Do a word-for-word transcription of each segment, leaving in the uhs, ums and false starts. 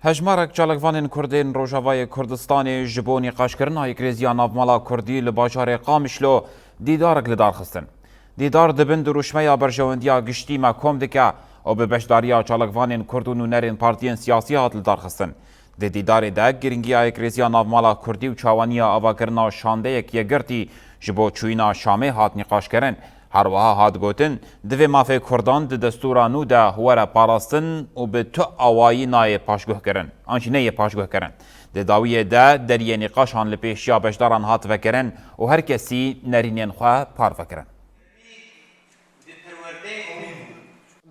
Hejmarek çalakvanên Kurd ên Rojavayê Kurdistanê ji bo nîqaşkirina yekirêziya navmala Kurdî li bajarê Qamişlo dîdarek li dar xistin. Dîdar di bin dirûşmeya berjewendiya giştî me kom dike û bi beşdariya çalakvanên Kurd û nûnerên partiyên siyasî hat li dar xistin. Di dîdarê de girîngiya yekirêziya navmala Kurdî û çawaniya avakirina şandeyek yekgirtî ji bo çûyîna Şamê hat nîqaşkirin. Her wiha hat gotin, divê mafê Kurdan di destûra nû de were parastin û bi tu awayî nayê paşguhkirin, an jî neyê paşguhkirin. Di dawiyê de deriyê nîqaşan li pêşiya beşdaran hat vekirin û her kesî nerînên xwe parve kirin.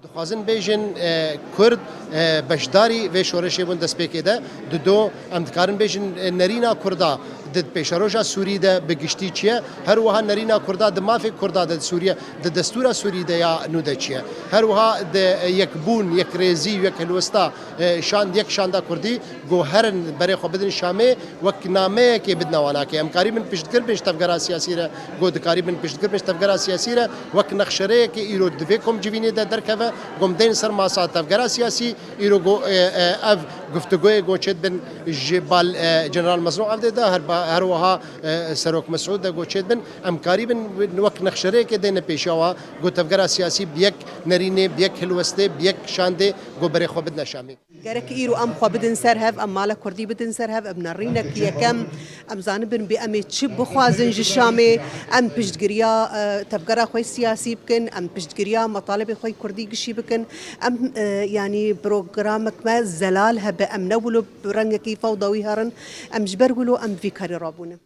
Dixwazin bêjin, e, Kurd, e, beşdarî vê şoreşê bûn destpêkê de. Dido, em dikarin bêjin, e, nerîna Kurda di pêşeroja Sûrî de bi giştî çi ye? Her wiha nerîna Kurda di mafê Kurda de di Sûriye, di destûra Sûrî de ya nû de çi ye? Her wiha di, e, yekbûn, yekrêzî, yekhilwesta, e, şand, yek şanda Kurdî, go herin berê xwe bidin Şamê, wek nameyekê bidine wanakê. Em karîbin piştgir bin ji tevgera siyasî re, go dikarîbin piştgir bin ji tevgera siyasî re, wek nexşereyekê îro di vê komcivînê de derkeve, go em deyn ser masa tevgera siyasî, îro go, e, e, ev guftûgoyê go çêdibin ji bal, e, General Mezrû Evdê de, her ba-, her wiha, e, Serok Mesûd de go çêdibin, em karîbin wek nexşereyekê deyne pêşiya wa, go tevgera siyasî bi yek nerînê, bi yek hilwestê, bi yek şandê, go berê xwe bidine Şamê. Gerek îro em xwe bidin ser hev, em mala Kurdî bidin ser hev, em nerînek yekem, em zanibin bê em ê çi bixwazin ji Şamê, em piştgiriya, e, tevgera xwe siyasî bikin, em piştgiriya metalibê xwe Kurdî gişî bikin, em, e, yanî programek me zelal hebe, em ne wilo bi rengekî fewdawî herin, em ji ber wilo em vî karî rabûne.